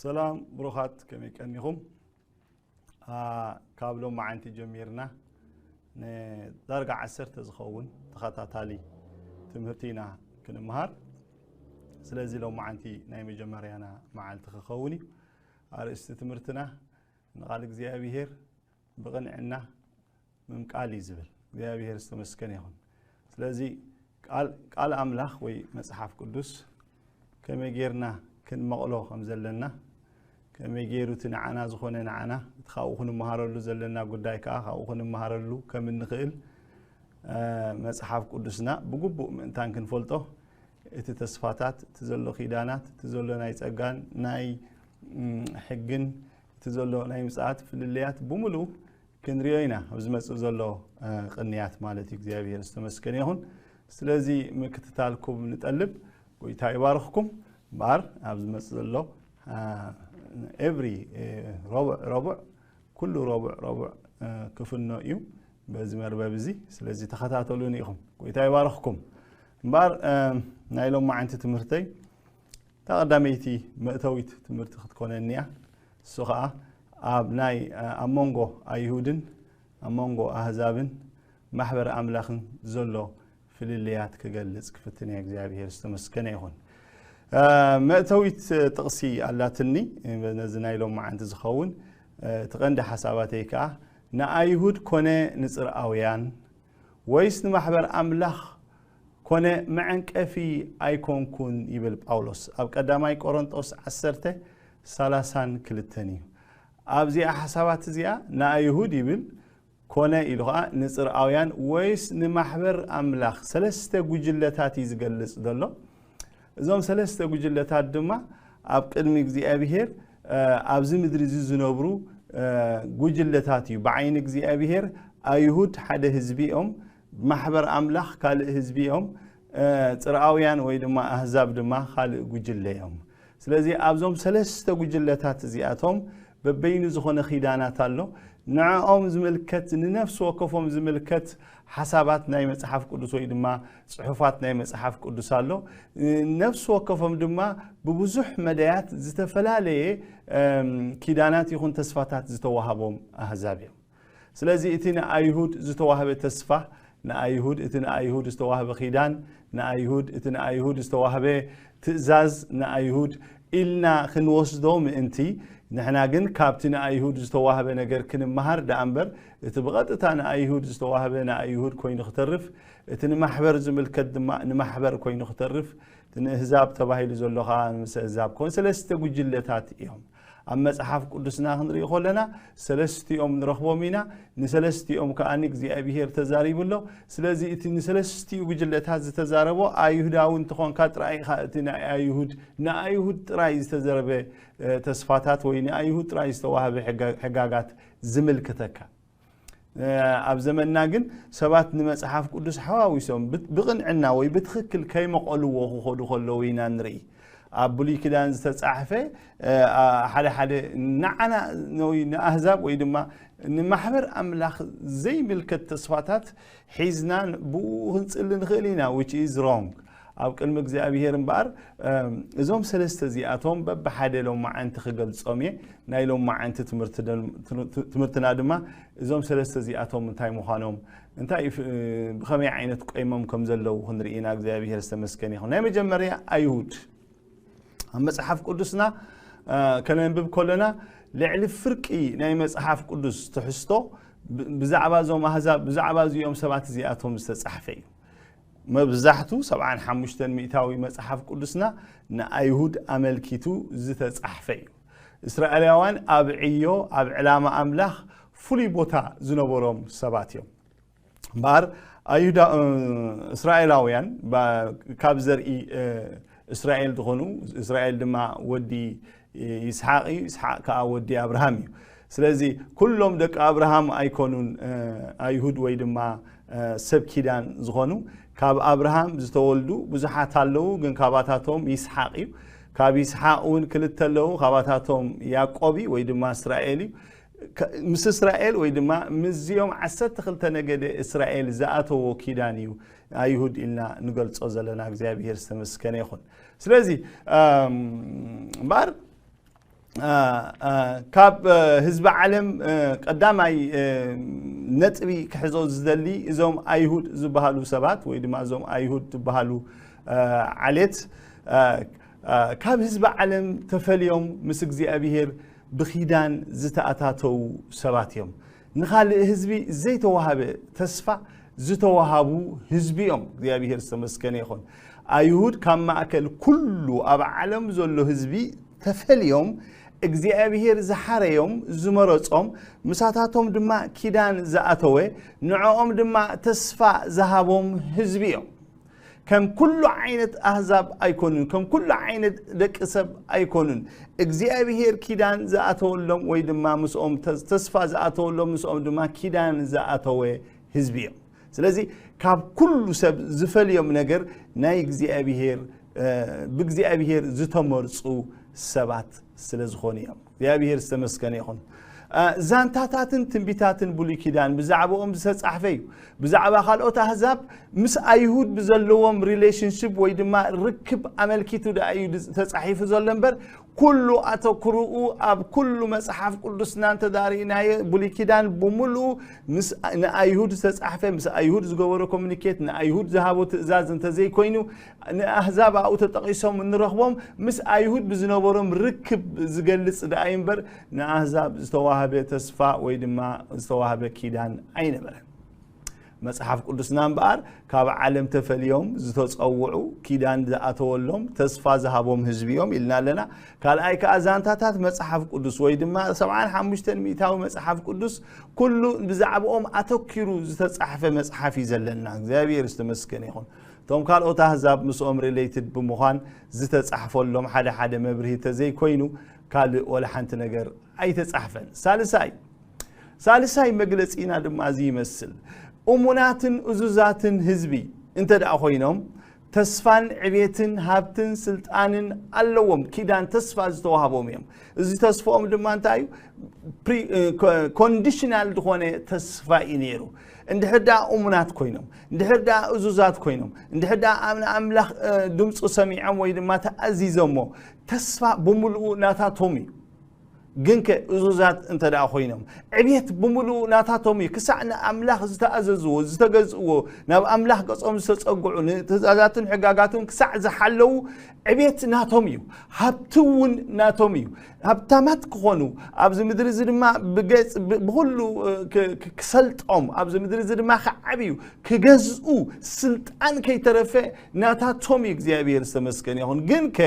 ሰላም ብሩኻት፣ ከመይ ቀኒኹም? አ፣ ካብ ሎም መዓንቲ ጀሚርና ንዳርጋ ዓሰርተ ዝኸውን ተኸታታሊ ትምህርቲ ኢና ክንምሃር። ስለዚ ሎም መዓንቲ ናይ መጀመርያና መዓልቲ ክኸውን እዩ። ኣርእስቲ ትምህርትና ንቓል እግዚኣብሔር ብቕንዕና ምምቃል እዩ ዝብል። እግዚኣብሔር ዝተመስገነ ይኹን። ስለዚ ቃል፣ ቃል ኣምላኽ ወይ መጽሓፍ ቅዱስ ከመይ ጌርና ክንመቕሎ ከም ዘለና፣ ከመይ ጌሩ እቲ ንዓና ዝኾነ ንዓና፣ እቲ ካብኡ ክንመሃረሉ ዘለና ጉዳይ ከኣ ካብኡ ክንመሃረሉ ከም እንኽእል፣ እ፣ መጽሓፍ ቅዱስና ብግቡእ ምእንታን ክንፈልጦ፣ እቲ ተስፋታት፣ እቲ ዘሎ ኪዳናት፣ እቲ ዘሎ ናይ ጸጋን ናይ፣ እም፣ ሕግን፣ እቲ ዘሎ ናይ ምጽኣት ፍልልያት ብምሉኡ ክንሪኦ ኢና ኣብ ዝመጽእ ዘሎ፣ እ፣ ቅንያት ማለት እዩ። እግዚኣብሔር ዝተመስገነ ይኹን። ስለዚ ምክትታልኩም ንጠልብ። ጎይታ ይባርኽኩም። እምበኣር ኣብ ዝመጽእ ዘሎ፣ እ፣ ኤቭሪ፣ እ፣ ረቡዕ ረቡዕ፣ ኩሉ ረቡዕ ረቡዕ፣ እ፣ ክፍኖ እዩ በዚ መርበብ እዚ። ስለዚ ተኸታተሉኒ ኢኹም። ጎይታ ይባርኽኩም። እምበኣር፣ እ፣ ናይ ሎም መዓንቲ ትምህርተይ እታ ቀዳመይቲ መእተዊት ትምህርቲ ክትኮነኒ እያ። እሱ ኸኣ ኣብ ናይ፣ ኣብ መንጎ ኣይሁድን ኣብ መንጎ ኣህዛብን ማሕበር ኣምላኽን ዘሎ ፍልልያት ክገልጽ ክፍትን እየ። እግዚኣብሔር ዝተመስገነ ይኹን። እ፣ መእተዊት ጥቕሲ ኣላትኒ፣ ነዚ ናይ ሎም መዓንቲ ዝኸውን፣ እ፣ እቲ ቀንዲ ሓሳባተይ ከኣ ንኣይሁድ ኮነ ንጽርኣውያን ወይስ ንማሕበር ኣምላኽ ኮነ መዐንቀፊ ኣይኮንኩን ይብል ጳውሎስ ኣብ ቀዳማይ ቆሮንጦስ ዓሰርተ፣ ሰላሳን ክልተን እዩ። ኣብዚኣ ሓሳባት እዚኣ ንኣይሁድ ይብል ኮነ ኢሉ ኸኣ ንጽርኣውያን ወይስ ንማሕበር ኣምላኽ ሰለስተ ጉጅለታት እዩ ዝገልጽ ዘሎ። እዞም ሰለስተ ጉጅለታት ድማ ኣብ ቅድሚ እግዚኣብሔር፣ እ፣ ኣብዚ ምድሪ እዚ ዝነብሩ፣ እ፣ ጉጅለታት እዩ። ብዓይኒ እግዚኣብሔር ኣይሁድ ሓደ ህዝቢ እዮም፣ ማሕበር ኣምላኽ ካልእ ህዝቢ እዮም፣ እ፣ ጽርኣውያን ወይ ድማ ኣህዛብ ድማ ካልእ ጉጅለ እዮም። ስለዚ ኣብዞም ሰለስተ ጉጅለታት እዚኣቶም በበይኑ ዝኾነ ኪዳናት ኣሎ። ንዕኦም ዝምልከት፣ ንነፍሲ ወከፎም ዝምልከት ሓሳባት ናይ መጽሓፍ ቅዱስ ወይ ድማ ጽሑፋት ናይ መጽሓፍ ቅዱስ ኣሎ። ነፍሲ ወከፎም ድማ ብብዙሕ መዳያት ዝተፈላለየ፣ እም፣ ኪዳናት ይኹን ተስፋታት ዝተዋህቦም ኣህዛብ እዮም። ስለዚ እቲ ንኣይሁድ ዝተዋህበ ተስፋ፣ ንኣይሁድ፣ እቲ ንኣይሁድ ዝተዋህበ ኪዳን፣ ንኣይሁድ፣ እቲ ንኣይሁድ ዝተዋህበ ትእዛዝ ንኣይሁድ ኢልና ክንወስዶ ምእንቲ፣ ንሕና ግን ካብቲ ንኣይሁድ ዝተዋህበ ነገር ክንመሃር ደኣ እምበር፣ እቲ ብቐጥታ ንኣይሁድ ዝተዋህበ ንኣይሁድ ኮይኑ ክተርፍ፣ እቲ ንማሕበር ዝምልከት ድማ ንማሕበር ኮይኑ ክተርፍ፣ እቲ ንእህዛብ ተባሂሉ ዘሎ ኸኣ ምስ ኣህዛብ ክኾን ሰለስተ ጉጅለታት እዮም። ኣብ መጽሓፍ ቅዱስና ክንርኢ ከለና ሰለስቲኦም ንረኽቦም ኢና። ንሰለስቲኦም ከኣ እግዚኣብሄር ተዛሪቡ ኣሎ። ስለዚ እቲ ንሰለስቲኡ ጉጅለታት ዝተዛረቦ ኣይሁዳዊ እንተኾንካ ጥራይ ኢኻ እቲ ናይ ኣይሁድ፣ ንኣይሁድ ጥራይ ዝተዘረበ፣ እ፣ ተስፋታት ወይ ንኣይሁድ ጥራይ ዝተዋህበ ሕጋ-፣ ሕጋጋት ዝምልክተካ። እ፣ ኣብ ዘመንና ግን ሰባት ንመጽሓፍ ቅዱስ ሓዋዊሶም ብት-፣ ብቕንዕና ወይ ብትኽክል ከይመቐልዎ ክኸዱ ከለዉ ኢና ንርኢ። ኣብ ብሉይ ኪዳን ዝተጻሕፈ፣ እ፣ ኣ-፣ ሓደ ሓደ ንዓና ወይ ንኣህዛብ ወይ ድማ ንማሕበር ኣምላኽ ዘይምልከት ተስፋታት ሒዝና ብኡ ክንጽሊ ንኽእል ኢና፣ which is wrong ኣብ ቅድሚ እግዚኣብሄር እምበኣር። እም፣ እዞም ሰለስተ እዚኣቶም በብሓደ ሎማዓንቲ ክገልጾም እየ። ናይ ሎማዓንቲ ትምህርቲ ደል-፣ ትምህርትና ድማ እዞም ሰለስተ እዚኣቶም እንታይ ምዃኖም፣ እንታይ ፍ-፣ ብኸመይ ዓይነት ቆይሞም ከም ዘለዉ ክንርኢ ኢና። እግዚኣብሄር ዝተመስገነ ይኹን። ናይ መጀመርያ ኣይሁድ። ኣብ መጽሓፍ ቅዱስና፣ እ፣ ከነንብብ ከለና ልዕሊ ፍርቂ ናይ መጽሓፍ ቅዱስ ትሕዝቶ ብ-፣ ብዛዕባ እዞም ኣህዛብ፣ ብዛዕባ እዚኦም ሰባት እዚኣቶም ዝተጻሕፈ እዩ። መብዛሕቱ ሰብዓን ሓሙሽተን ሚእታዊ መጽሓፍ ቅዱስና ንኣይሁድ ኣመልኪቱ ዝተጻሕፈ እዩ። እስራኤላውያን ኣብ ዕዮ፣ ኣብ ዕላማ ኣምላኽ ፍሉይ ቦታ ዝነበሮም ሰባት እዮም። እምበኣር ኣይሁዳ-፣ እ፣ እስራኤላውያን ባ-፣ ካብ ዘርኢ፣ እ፣ እስራኤል ዝኾኑ፣ እስራኤል ድማ ወዲ ይስሓቅ እዩ፣ ይስሓቅ ከኣ ወዲ ኣብርሃም እዩ። ስለዚ ኩሎም ደቂ ኣብርሃም ኣይኮኑን፣ እ፣ ኣይሁድ ወይ ድማ፣ እ፣ ሰብ ኪዳን ዝኾኑ። ካብ ኣብርሃም ዝተወልዱ ብዙሓት ኣለዉ፣ ግን ካባታቶም ይስሓቅ እዩ። ካብ ይስሓቅ እውን ክልተ ኣለዉ፣ ካባታቶም ያዕቆብ እዩ ወይ ድማ እስራኤል እዩ። ከ-፣ ምስ እስራኤል ወይ ድማ ምስዚኦም ዓሰርተ ክልተ ነገደ እስራኤል ዝኣተዎ ኪዳን እዩ ኣይሁድ ኢልና ንገልጾ ዘለና። እግዚኣብሄር ዝተመስገነ ይኹን። ስለዚ፣ እም፣ እምበኣር አ፣ አ፣ ካብ፣ እ፣ ህዝቢ ዓለም፣ እ፣ ቀዳማይ፣ እ፣ ነጥቢ ክሕዞ ዝደሊ፣ እዞም ኣይሁድ ዝበሃሉ ሰባት ወይ ድማ እዞም ኣይሁድ ዝበሃሉ፣ እ፣ ዓሌት፣ እ፣ እ፣ ካብ ህዝቢ ዓለም ተፈልዮም ምስ እግዚኣብሔር ብኪዳን ዝተኣታተዉ ሰባት እዮም። ንኻልእ ህዝቢ ዘይተዋሃበ ተስፋ ዝተዋሃቡ ህዝቢ እዮም። እግዚኣብሔር ዝተመስገነ ይኹን። ኣይሁድ ካብ ማእከል ኩሉ ኣብ ዓለም ዘሎ ህዝቢ ተፈልዮም፣ እግዚኣብሔር ዝሓረዮም፣ ዝመረጾም፣ ምሳታቶም ድማ ኪዳን ዝኣተወ፣ ንዕኦም ድማ ተስፋ ዝሃቦም ህዝቢ እዮም። ከም ኩሉ ዓይነት ኣህዛብ ኣይኮኑን፣ ከም ኩሉ ዓይነት ደቂ ሰብ ኣይኮኑን። እግዚኣብሔር ኪዳን ዝኣተወሎም ወይ ድማ ምስኦም ተ-፣ ተስፋ ዝኣተወሎም፣ ምስኦም ድማ ኪዳን ዝኣተወ ህዝቢ እዮም። ስለዚ ካብ ኩሉ ሰብ ዝፈልዮም ነገር ናይ እግዚኣብሔር፣ እ፣ ብእግዚኣብሔር ዝተመርጹ ሰባት ስለ ዝኾኑ እዮም። እግዚኣብሔር ዝተመስገነ ይኹን። እ፣ ዛንታታትን ትንቢታትን ብሉይ ኪዳን ብዛዕባኦም ዝተጻሕፈ እዩ። ብዛዕባ ካልኦት ኣህዛብ ምስ ኣይሁድ ብዘለዎም ሪሌሽንሽፕ ወይ ድማ ርክብ ኣመልኪቱ ደኣ እዩ ተጻሒፉ ዘሎ እምበር፣ ኩሉ ኣተኩርኡ ኣብ ኩሉ መጽሓፍ ቅዱስና እንተዳሪእናዮ፣ ብሉይ ኪዳን ብምሉኡ ምስ ንኣይሁድ ዝተጻሕፈ፣ ምስ ኣይሁድ ዝገበሮ ኮሚኒኬት፣ ንኣይሁድ ዝሃቦ ትእዛዝ እንተዘይኮይኑ፣ ንኣህዛብ ኣብኡ ተጠቒሶም እንረኽቦም፣ ምስ ኣይሁድ ብዝነበሮም ርክብ ዝገልጽ ደኣ እዩ እምበር፣ ንኣህዛብ ዝተዋህበ ተስፋ ወይ ድማ ዝተዋህበ ኪዳን ኣይነበረን። መጽሓፍ ቅዱስና እምበኣር፣ ካብ ዓለም ተፈልዮም ዝተጸውዑ፣ ኪዳን ዝኣተወሎም፣ ተስፋ ዝሃቦም ህዝቢ እዮም ኢልና ኣለና። ካልኣይ ከኣ፣ ዛንታታት መጽሓፍ ቅዱስ ወይ ድማ ሰብዓን ሓሙሽተን ሚእታዊ መጽሓፍ ቅዱስ፣ ኩሉ ብዛዕባኦም ኣተኪሩ ዝተጻሕፈ መጽሓፍ እዩ ዘለና። እግዚኣብሔር ዝተመስገነ ይኹን። እቶም ካልኦት ኣህዛብ ምስኦም ሪሌይትድ ብምዃን ዝተጻሕፈሎም ሓደ ሓደ መብርሂ ተዘይኮይኑ፣ ካልእ ወላ ሓንቲ ነገር ኣይተጻሕፈን። ሳልሳይ፣ ሳልሳይ መግለጺና ድማ እዚ ይመስል። እሙናትን እዙዛትን ህዝቢ እንተ ደኣ ኮይኖም፣ ተስፋን ዕቤትን ሃብትን ስልጣንን ኣለዎም። ኪዳን ተስፋ ዝተዋህቦም እዮም። እዚ ተስፋኦም ድማ እንታይ እዩ? ፕሪ-፣ እ፣ ኮ-፣ ኮንዲሽናል ዝኾነ ተስፋ እዩ ነይሩ። እንድሕር ደኣ እሙናት ኮይኖም፣ እንድሕር ደኣ እዙዛት ኮይኖም፣ እንድሕር ደኣ ኣብ ንኣምላኽ፣ እ፣ ድምፁ ሰሚዖም ወይ ድማ ተኣዚዞሞ፣ ተስፋ ብምሉኡ ናታቶም እዩ። ግንከ እዙዛት እንተ ደኣ ኮይኖም፣ ዕቤት ብምሉኡ ናታቶም እዩ። ክሳዕ ንኣምላኽ ዝተኣዘዝዎ፣ ዝተገዝእዎ፣ ናብ ኣምላኽ ገጾም ዝተጸግዑ፣ ንትእዛዛቱን ሕጋጋቱን ክሳዕ ዝሓለዉ፣ ዕቤት ናቶም እዩ። ሃብቲ እውን ናቶም እዩ። ሃብታማት ክኾኑ፣ ኣብዚ ምድሪ እዚ ድማ ብገጽ፣ ብ-፣ ብኹሉ፣ እ፣ ክ-፣ ክ-፣ ክሰልጦም፣ ኣብዚ ምድሪ እዚ ድማ ክዓብዩ፣ ክገዝኡ፣ ስልጣን ከይተረፈ ናታቶም እዩ። እግዚኣብሔር ዝተመስገነ ይኹን። ግንከ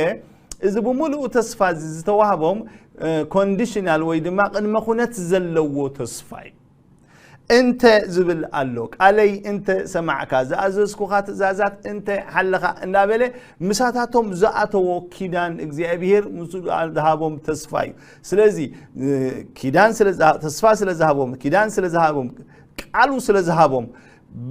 እዚ ብምሉኡ ተስፋ እዚ ዝተዋህቦም፣ እ፣ ኮንዲሽናል ወይ ድማ ቅድመ ኩነት ዘለዎ ተስፋ እዩ። እንተ ዝብል ኣሎ፣ ቃለይ እንተ ሰማዕካ፣ ዝኣዘዝኩኻ ትእዛዛት እንተ ሓለኻ እናበለ ምሳታቶም ዝኣተዎ ኪዳን እግዚኣብሔር ምስኡ ዝሃቦም ተስፋ እዩ። ስለዚ፣ እ፣ ኪዳን ስለ ዝሃ-፣ ተስፋ ስለ ዝሃቦም፣ ኪዳን ስለ ዝሃቦም፣ ቃሉ ስለ ዝሃቦም፣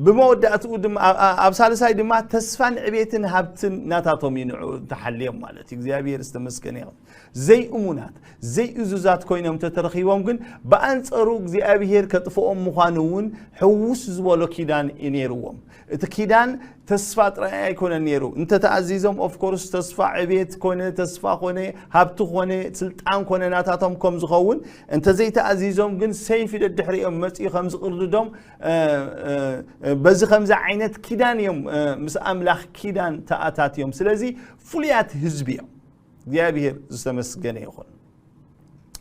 ብመወዳእትኡ ድማ፣ ኣ-፣ ኣ-፣ ኣብ ሳልሳይ ድማ ተስፋን ዕቤትን ሃብትን ናታቶም እዩ ንዕኡ እንተሓልዮም ማለት እዩ። እግዚኣብሔር ዝተመስገነ ይኹን። ዘይእሙናት፣ ዘይእዙዛት ኮይኖም ተተረኺቦም ግን፣ ብኣንጸሩ እግዚኣብሔር ከጥፍኦም ምዃኑ እውን ሕውስ ዝበሎ ኪዳን እዩ ነይርዎም። እቲ ኪዳን ተስፋ ጥራይ ኣይኮነን ነይሩ። እንተ ተኣዚዞም፣ ኦፍ ኮርስ፣ ተስፋ ዕቤት ኮነ፣ ተስፋ ኮነ፣ ሃብቲ ኮነ፣ ስልጣን ኮነ ናታቶም ከም ዝኸውን፣ እንተ ዘይተኣዚዞም ግን፣ ሰይፊ ደድሕሪኦም መጺኡ ከም ዝቕርድዶም፣ እ፣ እ፣ እ፣ በዚ ከምዚ ዓይነት ኪዳን እዮም፣ እ፣ ምስ ኣምላኽ ኪዳን ተኣታትዮም። ስለዚ ፍሉያት ህዝቢ እዮም። እግዚኣብሔር ዝተመስገነ ይኹን።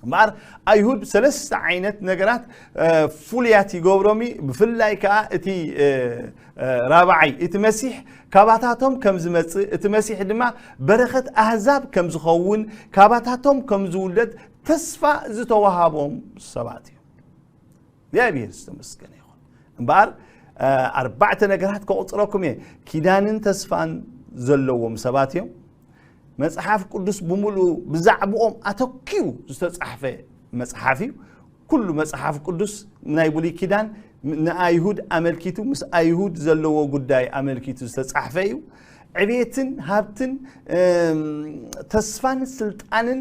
እምበኣር ኣይሁድ ሰለስተ ዓይነት ነገራት፣ እ፣ ፍሉያት ይገብሮም እዩ። ብፍላይ ከኣ እቲ፣ እ፣ እ፣ ራብዓይ፣ እቲ መሲሕ ካባታቶም ከም ዝመጽእ፣ እቲ መሲሕ ድማ በረኸት ኣህዛብ ከም ዝኸውን፣ ካባታቶም ከም ዝውለድ ተስፋ ዝተዋሃቦም ሰባት እዮም። እግዚኣብሔር ዝተመስገነ ይኹን። እምበኣር፣ እ፣ ኣርባዕተ ነገራት ከቑጽረኩም እየ። ኪዳንን ተስፋን ዘለዎም ሰባት እዮም። መጽሓፍ ቅዱስ ብምሉኡ ብዛዕባኦም ኣተኪሩ ዝተጻሕፈ መጽሓፍ እዩ። ኩሉ መጽሓፍ ቅዱስ ናይ ብሉይ ኪዳን ንኣይሁድ ኣመልኪቱ፣ ምስ ኣይሁድ ዘለዎ ጉዳይ ኣመልኪቱ ዝተጻሕፈ እዩ። ዕቤትን ሃብትን፣ እም፣ ተስፋን ስልጣንን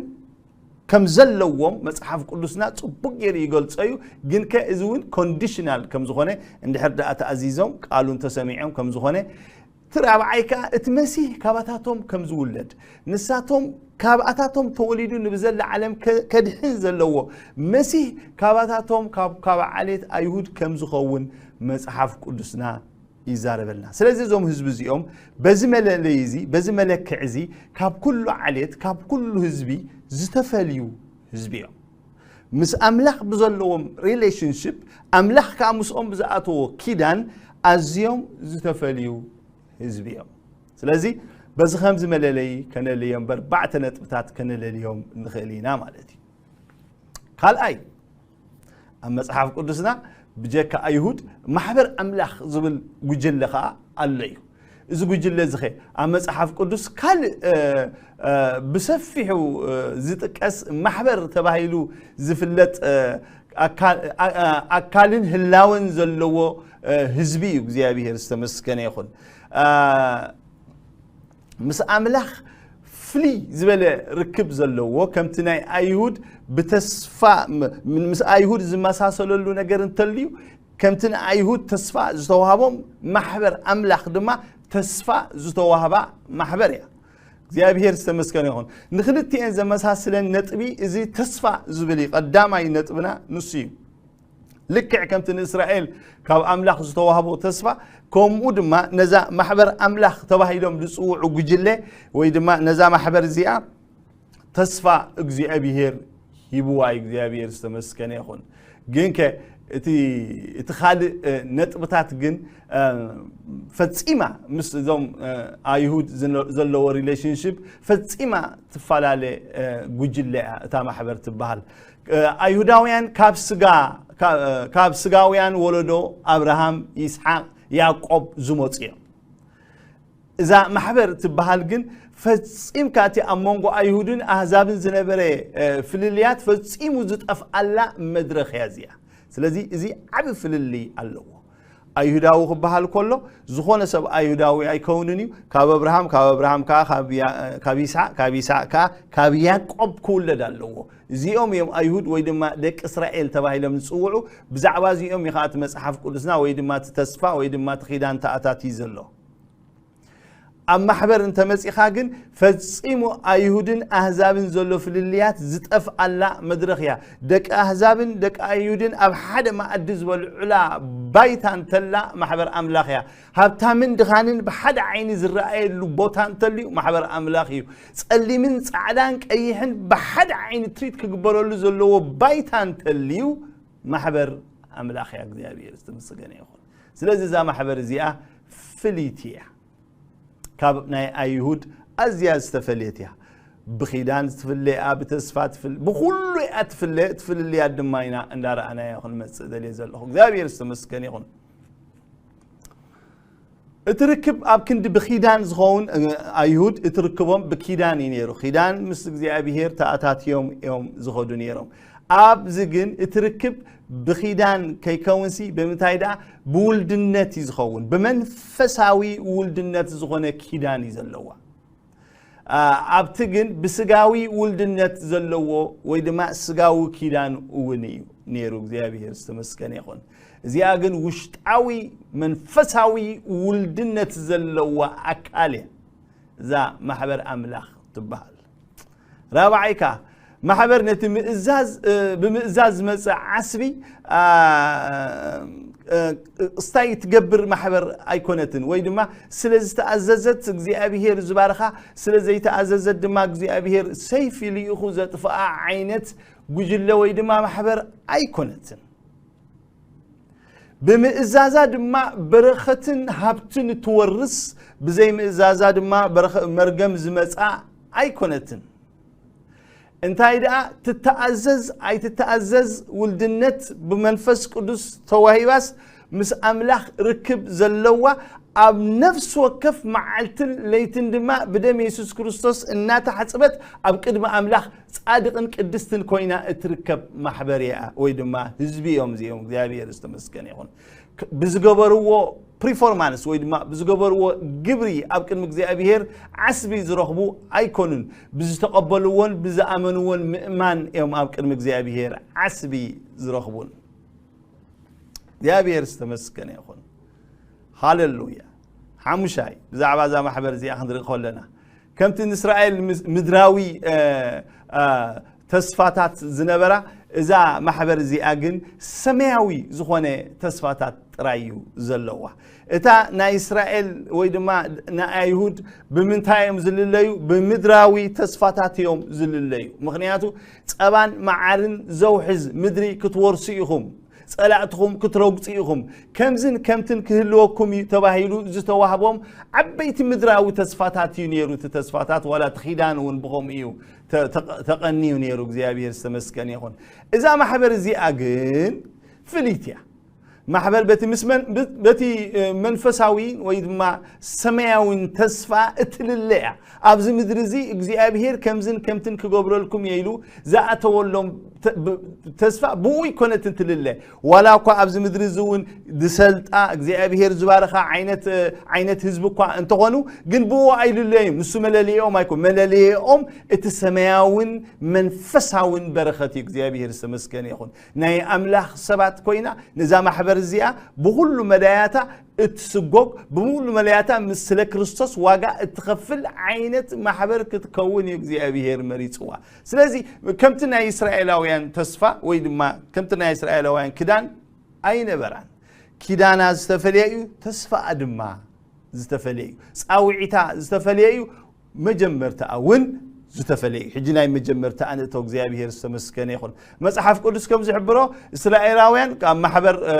ከም ዘለዎም መጽሓፍ ቅዱስና ጽቡቕ ገይሩ ይገልጾ እዩ። ግንከ እዚ እውን ኮንዲሽናል ከም ዝኾነ፣ እንድሕር ደኣ ተኣዚዞም፣ ቃሉ እንተሰሚዖም ከም ዝኾነ፣ እቲ ራብዓይ ከኣ እቲ መሲህ ካባታቶም ከም ዝውለድ፣ ንሳቶም ካብኣታቶም ተወሊዱ ንብዘላ ዓለም ከ-፣ ከድሕን ዘለዎ መሲህ ካባታቶም ካብ፣ ካብ ዓሌት ኣይሁድ ከም ዝኸውን መጽሓፍ ቅዱስና ይዛረበልና። ስለዚ እዞም ህዝቢ እዚኦም በዚ መለለይ እዚ፣ በዚ መለክዕ እዚ ካብ ኩሉ ዓሌት፣ ካብ ኩሉ ህዝቢ ዝተፈልዩ ህዝቢ እዮም። ምስ ኣምላኽ ብዘለዎም ሪሌሽንሽፕ፣ ኣምላኽ ከኣ ምስኦም ብዝኣተዎ ኪዳን ኣዝዮም ዝተፈልዩ ህዝቢ እዮም። ስለዚ በዚ ከምዚ መለለይ ከነልዮም፣ በርባዕተ ነጥብታት ከነለልዮም ንኽእል ኢና ማለት እዩ። ካልኣይ፣ ኣብ መጽሓፍ ቅዱስና ብጀካ ኣይሁድ ማሕበር ኣምላኽ ዝብል ጉጅለ ኸኣ ኣሎ እዩ። እዚ ጉጅለ እዚ ኸ ኣብ መጽሓፍ ቅዱስ ካልእ፣ እ፣ እ፣ ብሰፊሑ፣ እ፣ ዝጥቀስ ማሕበር ተባሂሉ ዝፍለጥ፣ እ፣ ኣካ-፣ ኣ-፣ ኣ-፣ ኣካልን ህላወን ዘለዎ፣ እ፣ ህዝቢ እዩ። እግዚኣብሔር ዝተመስገነ ይኹን። እ፣ ምስ ኣምላኽ ፍልይ ዝበለ ርክብ ዘለዎ፣ ከምቲ ናይ ኣይሁድ ብተስፋ፣ ም-፣ ም-፣ ምስ ኣይሁድ ዝመሳሰለሉ ነገር እንተልዩ፣ ከምቲ ንኣይሁድ ተስፋ ዝተዋህቦም፣ ማሕበር ኣምላኽ ድማ ተስፋ ዝተዋህባ ማሕበር እያ። እግዚኣብሔር ዝተመስገነ ይኹን። ንኽልቲኤን ዘመሳስለን ነጥቢ እዚ ተስፋ ዝብል እዩ። ቀዳማይ ነጥብና ንሱ እዩ። ልክዕ ከምቲ ንእስራኤል ካብ ኣምላኽ ዝተዋህቦ ተስፋ፣ ከምኡ ድማ ነዛ ማሕበር ኣምላኽ ተባሂሎም ዝጽውዑ ጉጅለ ወይ ድማ ነዛ ማሕበር እዚኣ ተስፋ እግዚኣብሔር ሂብዋ እዩ። እግዚኣብሔር ዝተመስገነ ይኹን። ግንከ እቲ፣ እቲ ካልእ፣ እ፣ ነጥብታት ግን፣ እ፣ ፈጺማ ምስ እዞም፣ እ፣ ኣይሁድ ዝነ-፣ ዘለዎ ሪሌሽንሽፕ ፈጺማ ትፈላለ፣ እ፣ ጉጅለ እያ እታ ማሕበር ትበሃል። እ፣ ኣይሁዳውያን ካብ ስጋ፣ ካ-፣ እ፣ ካብ ስጋውያን ወለዶ ኣብርሃም፣ ይስሓቅ፣ ያዕቆብ ዝመጹ እዮም። እዛ ማሕበር ትበሃል ግን ፈጺምካ እቲ ኣብ መንጎ ኣይሁድን ኣህዛብን ዝነበረ፣ እ፣ ፍልልያት ፈጺሙ ዝጠፍኣላ መድረኽ እያ እዚኣ። ስለዚ እዚ ዓቢ ፍልልይ ኣለዎ። ኣይሁዳዊ ክበሃል ከሎ ዝኾነ ሰብ ኣይሁዳዊ ኣይከውንን እዩ። ካብ ኣብርሃም፣ ካብ ኣብርሃም ከኣ ካብ ያ-፣ ካብ ይስሓቅ፣ ካብ ይስሓቅ ከኣ ካብ ያዕቆብ ክውለድ ኣለዎ። እዚኦም እዮም ኣይሁድ ወይ ድማ ደቂ እስራኤል ተባሂሎም ዝጽውዑ። ብዛዕባ እዚኦም እዩ ከኣ እቲ መጽሓፍ ቅዱስና ወይ ድማ እቲ ተስፋ ወይ ድማ እቲ ኪዳን ተኣታትዩ ዘሎ። ኣብ ማሕበር እንተመጺኻ ግን ፈጺሙ ኣይሁድን ኣህዛብን ዘሎ ፍልልያት ዝጠፍኣላ መድረኽ እያ። ደቂ ኣህዛብን ደቂ ኣይሁድን ኣብ ሓደ መኣዲ ዝበልዑላ ባይታ እንተላ ማሕበር ኣምላኽ እያ። ሃብታምን ድኻንን ብሓደ ዓይኒ ዝረኣየሉ ቦታ እንተልዩ ማሕበር ኣምላኽ እዩ። ጸሊምን ጻዕዳን ቀይሕን ብሓደ ዓይኒ ትሪት ክግበረሉ ዘለዎ ባይታ እንተልዩ ማሕበር ኣምላኽ እያ። እግዚኣብሔር ዝተመስገነ ይኹን። ስለዚ እዛ ማሕበር እዚኣ ፍልይቲ እያ። ካብ ናይ ኣይሁድ ኣዝያ ዝተፈልየት እያ። ብኺዳን ትፍለ እያ፣ ብተስፋ ትፍለ፣ ብኹሉ እያ ትፍለ። ትፍልልያ ድማ ኢና እንዳረኣናዮ ክንመጽእ ደልየ ዘለኹ። እግዚኣብሔር ዝተመስገነ ይኹን። እቲ ርክብ ኣብ ክንዲ ብኺዳን ዝኸውን፣ እ፣ ኣይሁድ እቲ ርክቦም ብኪዳን እዩ ነይሩ። ኪዳን ምስ እግዚኣብሔር ተኣታትዮም እዮም ዝኸዱ ነይሮም። ኣብዚ ግን እቲ ርክብ ብኺዳን ከይከውንሲ ብምንታይ ደኣ? ብውልድነት እዩ ዝኸውን። ብመንፈሳዊ ውልድነት ዝኾነ ኪዳን እዩ ዘለዋ። ኣ፣ ኣብቲ ግን ብስጋዊ ውልድነት ዘለዎ ወይ ድማ ስጋዊ ኪዳን እውን እዩ ነይሩ። እግዚኣብሔር ዝተመስገነ ይኹን። እዚኣ ግን ውሽጣዊ መንፈሳዊ ውልድነት ዘለዋ ኣካል እያ። እዛ ማሕበር ኣምላኽ ትበሃል። ራብዓይ ከኣ ማሕበር ነቲ ምእዛዝ፣ እ፣ ብምእዛዝ ዝመጽእ ዓስቢ፣ ኣ፣ እ፣ እስታይ ትገብር ማሕበር ኣይኮነትን፣ ወይ ድማ ስለ ዝተኣዘዘት እግዚኣብሔር ዝባርኻ፣ ስለ ዘይተኣዘዘት ድማ እግዚኣብሔር ሰይፊ ልኢኹ ዘጥፍኣ ዓይነት ጉጅለ ወይ ድማ ማሕበር ኣይኮነትን። ብምእዛዛ ድማ በረኸትን ሃብትን ትወርስ፣ ብዘይምእዛዛ ድማ በረኸ-፣ መርገም ዝመጻ ኣይኮነትን። እንታይ ደኣ ትተኣዘዝ ኣይትተኣዘዝ፣ ውልድነት ብመንፈስ ቅዱስ ተዋሂባስ ምስ ኣምላኽ ርክብ ዘለዋ፣ ኣብ ነፍሲ ወከፍ መዓልትን ለይትን ድማ ብደም የሱስ ክርስቶስ እናተሓጽበት ኣብ ቅድሚ ኣምላኽ ጻድቕን ቅድስትን ኮይና እትርከብ ማሕበር እያ፣ ወይ ድማ ህዝቢ እዮም እዚኦም። እግዚኣብሔር ዝተመስገነ ይኹን። ክ-፣ ብዝገበርዎ ፕሪፎርማንስ ወይ ድማ ብዝገበርዎ ግብሪ ኣብ ቅድሚ እግዚኣብሔር ዓስቢ ዝረኽቡ ኣይኮኑን። ብዝተቐበልዎን ብዝኣመንዎን ምእማን እዮም ኣብ ቅድሚ እግዚኣብሔር ዓስቢ ዝረኽቡን። እግዚኣብሔር ዝተመስገነ ይኹን። ሃሌሉያ። ሓሙሻይ፣ ብዛዕባ እዛ ማሕበር እዚኣ ክንርኢ ከለና፣ ከምቲ ንእስራኤል ምስ-፣ ምድራዊ፣ እ፣ እ፣ ተስፋታት ዝነበራ፣ እዛ ማሕበር እዚኣ ግን ሰማያዊ ዝኾነ ተስፋታት ጥራይ እዩ ዘለዋ። እታ ናይ እስራኤል ወይ ድማ ናይ ኣይሁድ ብምንታይ እዮም ዝልለዩ? ብምድራዊ ተስፋታት እዮም ዝልለዩ። ምኽንያቱ ጸባን መዓርን ዘውሕዝ ምድሪ ክትወርሱ ኢኹም፣ ጸላእትኹም ክትረግጹ ኢኹም፣ ከምዝን ከምትን ክህልወኩም እዩ ተባሂሉ ዝተዋህቦም ዓበይቲ ምድራዊ ተስፋታት እዩ ነይሩ። እቲ ተስፋታት ዋላ እቲ ኪዳን እውን ብኸምኡ እዩ ተ-፣ ተቐ-፣ ተቐንዩ ነይሩ። እግዚኣብሔር ዝተመስገነ ይኹን። እዛ ማሕበር እዚኣ ግን ፍልይቲ እያ። ማሕበር በቲ ምስ መን-፣ ብ-፣ በቲ፣ እ፣ መንፈሳዊ ወይ ድማ ሰማያዊን ተስፋ እትልለ እያ። ኣብዚ ምድሪ እዚ እግዚኣብሔር ከምዝን ከምትን ክገብረልኩም እየ ኢሉ ዝኣተወሎም ተ-፣ ብ-፣ ተስፋ ብኡ ይኮነትን ትልለ። ዋላ እኳ ኣብዚ ምድሪ እዚ እውን ዝሰልጣ እግዚኣብሔር ዝባረኻ ዓይነት፣ እ፣ ዓይነት ህዝቢ እኳ እንተኾኑ፣ ግን ብኡ ኣይልለዩም። ንሱ መለለይኦም ኣይኮን። መለለይኦም እቲ ሰማያውን መንፈሳውን በረኸት እዩ። እግዚኣብሔር ዝተመስገነ ይኹን። ናይ ኣምላኽ ሰባት ኮይና፣ ነዛ ማሕበር እዚኣ ብኹሉ መዳያታ እትስጎግ፣ ብሙሉ መለያታ ምስ ስለ ክርስቶስ ዋጋ እትኸፍል ዓይነት ማሕበር ክትከውን እዩ እግዚኣብሔር መሪጽዋ። ስለዚ ከምቲ ናይ እስራኤላውያን ተስፋ ወይ ድማ ከምቲ ናይ እስራኤላውያን ክዳን ኣይነበራን። ኪዳና ዝተፈለየ እዩ፣ ተስፋኣ ድማ ዝተፈለየ እዩ። ጻውዒታ ዝተፈለየ እዩ፣ መጀመርታኣ እውን ዝተፈለየ እዩ። ሕጂ ናይ መጀመርታኣ ንእቶ። እግዚኣብሔር ዝተመስገነ ይኹን። መጽሓፍ ቅዱስ ከም ዝሕብሮ እስራኤላውያን ካብ ማሕበር፣ እ፣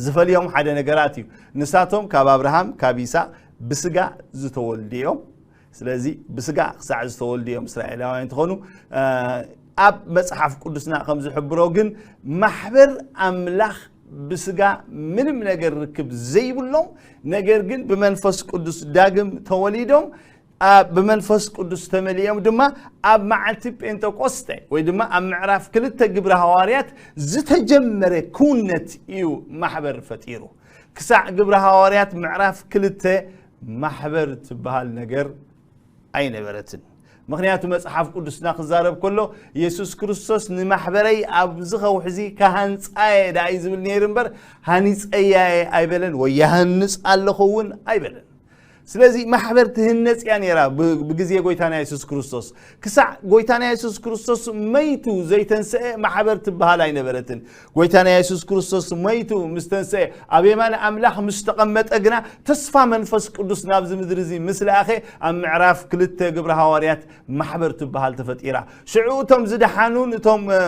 ዝፈልዮም ሓደ ነገራት እዩ። ንሳቶም ካብ ኣብርሃም፣ ካብ ይስሐቅ ብስጋ ዝተወልዱ እዮም። ስለዚ ብስጋ ክሳዕ ዝተወልዱ እዮም እስራኤላውያን እንትኾኑ፣ እ፣ ኣብ መጽሓፍ ቅዱስና ከም ዝሕብሮ ግን ማሕበር ኣምላኽ ብስጋ ምንም ነገር ርክብ ዘይብሎም፣ ነገር ግን ብመንፈስ ቅዱስ ዳግም ተወሊዶም፣ ኣ-፣ ብመንፈስ ቅዱስ ተመሊኦም ድማ ኣብ መዓልቲ ጴንጠቆስጠ ወይ ድማ ኣብ ምዕራፍ ክልተ ግብረ ሃዋርያት ዝተጀመረ ክውነት እዩ ማሕበር ፈጢሩ። ክሳዕ ግብረ ሃዋርያት ምዕራፍ ክልተ ማሕበር ትበሃል ነገር ኣይነበረትን። ምኽንያቱ መጽሓፍ ቅዱስና ክዛረብ ከሎ፣ የሱስ ክርስቶስ ንማሕበረይ ኣብዚ ከውሒ እዚ ክሃንጻ እየ ደኣ እዩ ዝብል ነይሩ እምበር፣ ሃኒጸያ እየ ኣይበለን፣ ወይ ይሃንጽ ኣለኹ እውን ኣይበለን። ስለዚ ማሕበር ትህነጽ እያ ነይራ ብ-፣ ብግዜ ጎይታና የሱስ ክርስቶስ። ክሳዕ ጎይታና የሱስ ክርስቶስ መይቱ ዘይተንስአ ማሕበር ትበሃል ኣይነበረትን። ጎይታና የሱስ ክርስቶስ መይቱ ምስ ተንስአ፣ ኣብ የማን ኣምላኽ ምስ ተቐመጠ ግና፣ ተስፋ መንፈስ ቅዱስ ናብዚ ምድሪ እዚ ምስ ለኣኸ፣ ኣብ ምዕራፍ ክልተ ግብረ ሃዋርያት ማሕበር ትበሃል ተፈጢራ። ሽዑ እቶም ዝደሓኑን እቶም፣ እ፣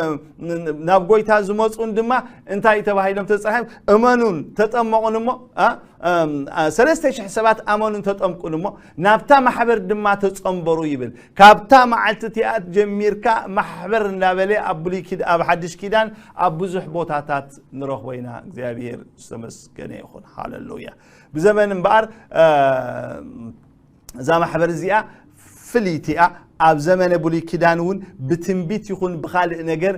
ን-፣ ናብ ጎይታ ዝመጹን ድማ እንታይ ተባሂሎም ተጻሒፎም? እመኑን ተጠመቑን እሞ፣ እ፣ እም፣ አ፣ ሰለስተ ሽሕ ሰባት ኣመኑን ተጠምቁን እሞ፣ ናብታ ማሕበር ድማ ተጸንበሩ ይብል። ካብታ መዓልቲ እቲኣ ጀሚርካ ማሕበር እናበለ ኣብ ብሉይ ኪድ-፣ ኣብ ሓድሽ ኪዳን ኣብ ብዙሕ ቦታታት ንረኽቦ ኢና። እግዚኣብሔር ዝተመስገነ ይኹን። ሃሌሉያ። ብዘመን እምበኣር፣ እ፣ እዛ ማሕበር እዚኣ ፍልይቲ እያ። ኣብ ዘመነ ብሉይ ኪዳን እውን ብትንቢት ይኹን ብኻልእ ነገር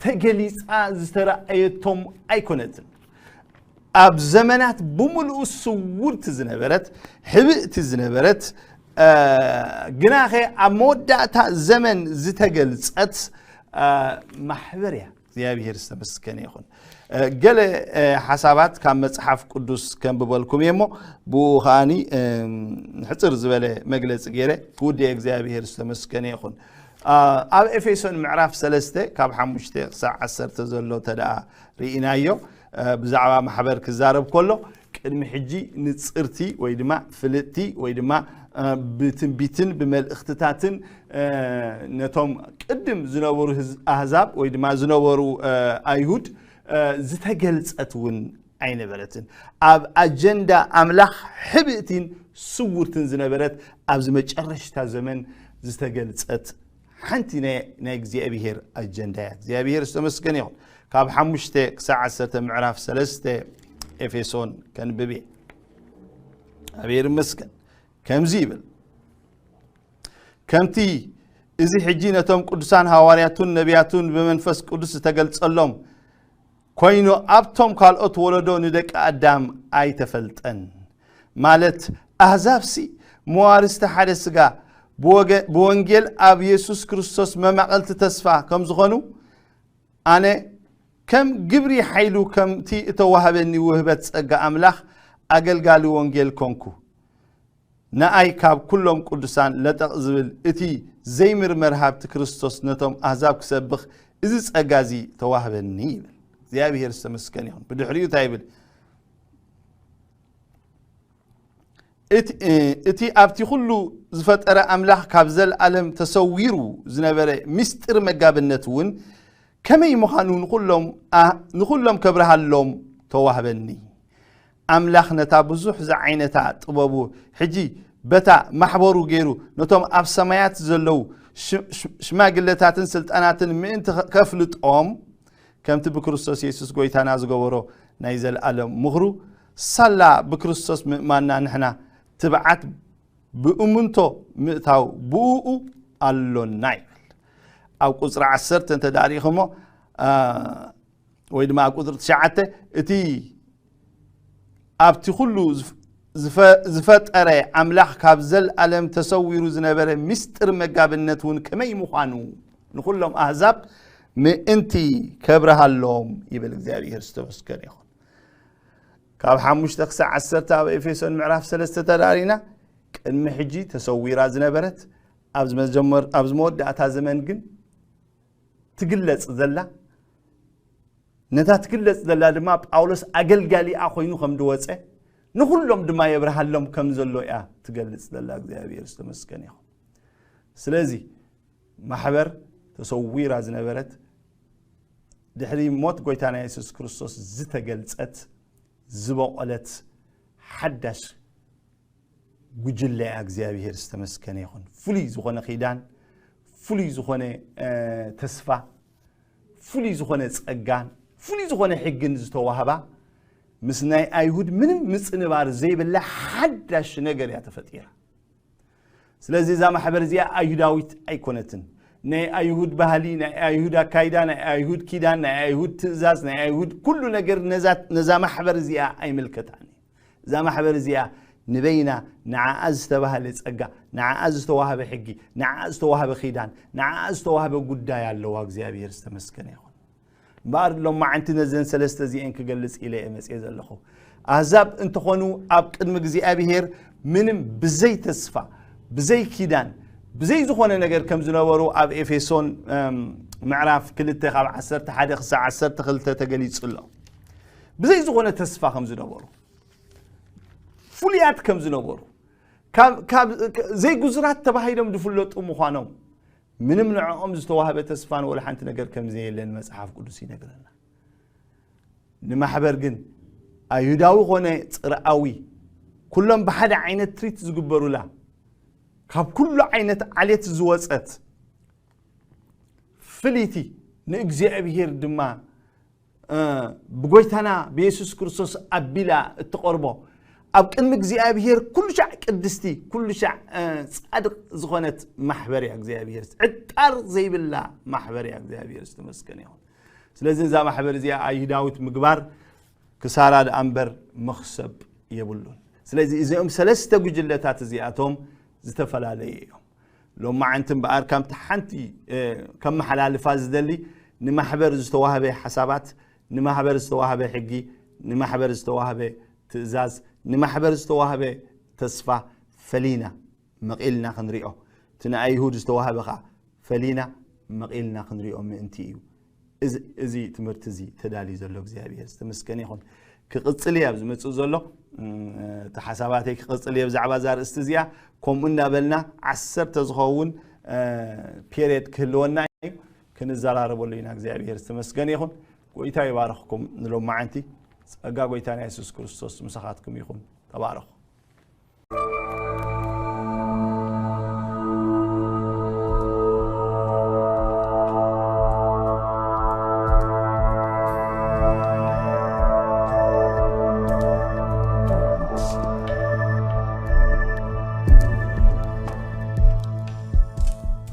ተገሊጻ ዝተረኣየቶም ኣይኮነትን። ኣብ ዘመናት ብምልኡ ስውርቲ ዝነበረት፣ ሕብእቲ ዝነበረት፣ እ፣ ግናኸ ኣብ መወዳእታ ዘመን ዝተገልጸት፣ እ፣ ማሕበር እያ። እግዚኣብሔር ዝተመስገነ ይኹን። እ፣ ገለ፣ እ፣ ሓሳባት ካብ መጽሓፍ ቅዱስ ከንብበልኩም እየ እሞ፣ ብኡ ኸኣኒ፣ እ፣ ሕጽር ዝበለ መግለጺ ገይረ ክውድእ። እግዚኣብሔር ዝተመስገነ ይኹን። እ፣ ኣብ ኤፌሶን ምዕራፍ ሰለስተ ካብ ሓሙሽተ ክሳዕ ዓሰርተ ዘሎ ተደኣ ርኢናዮ። እ፣ ብዛዕባ ማሕበር ክዛረብ ከሎ፣ ቅድሚ ሕጂ ንጽርቲ ወይ ድማ ፍልጥቲ ወይ ድማ፣ እ፣ ብትንቢትን ብመልእኽትታትን፣ እ፣ ነቶም ቅድም ዝነበሩ ህዝ-፣ ኣህዛብ ወይ ድማ ዝነበሩ፣ እ፣ ኣይሁድ፣ እ፣ ዝተገልጸት እውን ኣይነበረትን። ኣብ ኣጀንዳ ኣምላኽ ሕብእቲን ስውርትን ዝነበረት፣ ኣብዚ መጨረሽታ ዘመን ዝተገልጸት ሓንቲ ናይ፣ ናይ እግዚኣብሔር ኣጀንዳ እያ። እግዚኣብሔር ዝተመስገነ ይኹን። ካብ ሓሙሽተ ክሳዕ ዓሰርተ ምዕራፍ ሰለስተ ኤፌሶን ከንብብ እየ። እግዚኣብሔር ይመስገን። ከምዚ ይብል፣ ከምቲ እዚ ሕጂ ነቶም ቅዱሳን ሃዋርያቱን ነቢያቱን ብመንፈስ ቅዱስ ዝተገልጸሎም ኮይኑ፣ ኣብቶም ካልኦት ወለዶ ንደቂ ኣዳም ኣይተፈልጠን። ማለት፣ ኣህዛብሲ መዋርስቲ ሓደ ስጋ ብወገ-፣ ብወንጌል ኣብ የሱስ ክርስቶስ መማቐልቲ ተስፋ ከም ዝኾኑ፣ ኣነ ከም ግብሪ ሓይሉ ከምቲ እተዋህበኒ ውህበት ጸጋ ኣምላኽ ኣገልጋሊ ወንጌል ኮንኩ። ንኣይ ካብ ኩሎም ቅዱሳን ለጠቕ ዝብል እቲ ዘይምርመር ሃብቲ ክርስቶስ ነቶም ኣህዛብ ክሰብኽ እዚ ጸጋ እዚ ተዋህበኒ ይብል። እግዚኣብሔር ዝተመስገን ይኹን። ብድሕሪኡ እንታይ ይብል? እቲ ኣብቲ ኩሉ ዝፈጠረ ኣምላኽ ካብ ዘለኣለም ተሰዊሩ ዝነበረ ምስጢር መጋብነት እውን ከመይ ምዃኑ ንኹሎም ከብርሃሎም ተዋህበኒ። ኣምላኽ ነታ ብዙሕ ዝዓይነታ ጥበቡ ሕጂ በታ ማሕበሩ ገይሩ ነቶም ኣብ ሰማያት ዘለዉ ሽማግለታትን ስልጣናትን ምእንቲ ከፍልጦም ከምቲ ብክርስቶስ የሱስ ጎይታና ዝገበሮ ናይ ዘለኣለም ምኽሩ ሳላ ብክርስቶስ ምእማንና ንሕና ትብዓት ብእምንቶ ምእታው ብእኡ ኣሎና ይብል። ኣብ ቁፅሪ ዓሰርተ እንተ ዳሪእኹሞ ወይ ድማ ኣብ ቁፅሪ ትሽዓተ እቲ ኣብቲ ኩሉ ዝፈጠረ ኣምላኽ ካብ ዘለኣለም ተሰዊሩ ዝነበረ ምስጢር መጋብነት እውን ከመይ ምዃኑ ንኹሎም ኣህዛብ ምእንቲ ከብርሃሎም ይብል እግዚኣብሔር ዝተመስገነ ይኹን። ካብ ሓሙሽተ ክሳብ ዓሰርተ ኣብ ኤፌሶን ምዕራፍ ሰለስተ ተዳሪና ቅድሚ ሕጂ ተሰዊራ ዝነበረት ኣብዚ መወዳእታ ዘመን ግን ትግለጽ ዘላ ነታ ትግለጽ ዘላ ድማ ጳውሎስ ኣገልጋሊኣ ኮይኑ ከም ዝወፀ ንኩሎም ድማ የብርሃሎም ከም ዘሎ እያ ትገልጽ ዘላ። እግዚኣብሔር ዝተመስገነ ይኹን። ስለዚ ማሕበር ተሰዊራ ዝነበረት ድሕሪ ሞት ጎይታና የሱስ ክርስቶስ ዝተገልጸት ዝበቆለት ሓዳሽ ጉጅለ እያ። እግዚኣብሔር ዝተመስገነ ይኹን። ፍሉይ ዝኾነ ኪዳን፣ ፍሉይ ዝኾነ ተስፋ፣ ፍሉይ ዝኾነ ጸጋን ፍሉይ ዝኾነ ሕግን ዝተዋህባ ምስ ናይ ኣይሁድ ምንም ምጽንባር ዘይብላ ሓዳሽ ነገር እያ ተፈጢራ። ስለዚ እዛ ማሕበር እዚኣ ኣይሁዳዊት ኣይኮነትን። ናይ ኣይሁድ ባህሊ፣ ናይ ኣይሁድ ኣካይዳ፣ ናይ ኣይሁድ ኪዳን፣ ናይ ኣይሁድ ትእዛዝ፣ ናይ ኣይሁድ ኩሉ ነገር ነዛ ማሕበር እዚኣ ኣይምልከታን። እዛ ማሕበር እዚኣ ንበይና ንዓኣ ዝተባህለ ጸጋ፣ ንዓኣ ዝተዋህበ ሕጊ፣ ንዓኣ ዝተዋህበ ኪዳን፣ ንዓኣ ዝተዋህበ ጉዳይ ኣለዋ። እግዚኣብሔር ዝተመስገነ ይኹን። እምበኣር ሎማዓንቲ ነዘን ሰለስተ እዚአን ክገልጽ ኢለ እየ መጽየ ዘለኹ። ኣህዛብ እንተኾኑ ኣብ ቅድሚ እግዚኣብሔር ምንም ብዘይ ተስፋ፣ ብዘይ ኪዳን፣ ብዘይ ዝኾነ ነገር ከም ዝነበሩ ኣብ ኤፌሶን ምዕራፍ ክልተ ካብ ዓሰርተ ሓደ ክሳዕ ዓሰርተ ክልተ ተገሊጹ ኣሎ። ብዘይ ዝኾነ ተስፋ ከም ዝነበሩ፣ ፍሉያት ከም ዝነበሩ፣ ዘይጉዙራት ተባሂሎም ዝፍለጡ ምዃኖም፣ ምንም ንዕኦም ዝተዋህበ ተስፋን ወላ ሓንቲ ነገር ከም ዘየለን መጽሓፍ ቅዱስ ይነግረና። ንማሕበር ግን ኣይሁዳዊ ኾነ ጽርኣዊ ኩሎም ብሓደ ዓይነት ትሪት ዝግበሩላ ካብ ኩሉ ዓይነት ዓሌት ዝወጸት ፍልይቲ ንእግዚኣብሔር ድማ ብጎይታና ብየሱስ ክርስቶስ ኣቢላ እትቐርቦ ኣብ ቅድሚ እግዚኣብሔር ኩሉ ሻዕ ቅድስቲ ኩሉ ሻዕ ጻድቕ ዝኾነት ማሕበር እያ እግዚኣብሔር። ዕጣር ዘይብላ ማሕበር እያ እግዚኣብሔር ዝተመስገነ ይኹን። ስለዚ እዛ ማሕበር እዚኣ ኣይሁዳዊት ምግባር ክሳራ ደኣ እምበር መኽሰብ የብሉን። ስለዚ እዚኦም ሰለስተ ጉጅለታት እዚኣቶም ዝተፈላለዩ እዮም። ሎማዓንቲ እምበኣር ከምቲ ሓንቲ ከመሓላልፋ ዝደሊ ንማሕበር ዝተዋህበ ሓሳባት፣ ንማሕበር ዝተዋህበ ሕጊ፣ ንማሕበር ዝተዋህበ ትእዛዝ፣ ንማሕበር ዝተዋህበ ተስፋ ፈሊና መቒልና ክንሪኦ፣ እቲ ንኣይሁድ ዝተዋህበ ኸዓ ፈሊና መቒልና ክንሪኦ ምእንቲ እዩ። እዚ ትምህርቲ እዚ ተዳልዩ ዘሎ እግዚኣብሔር ዝተመስገነ ይኹን። ክቕጽል እዩ ኣብ ዝመጽእ ዘሎ እቲ ሓሳባተይ ክቕጽል እየ ብዛዕባ እዛ ርእስቲ እዚኣ። ከምኡ እናበልና ዓሰርተ ዝኸውን ፔሬድ ክህልወና እዩ፣ ክንዘራረበሉ ኢና። እግዚኣብሔር ዝተመስገነ ይኹን። ጎይታ ይባርኽኩም። ንሎማዓንቲ ጸጋ ጎይታና የሱስ ክርስቶስ ምሳኻትኩም ይኹን። ተባረኹ።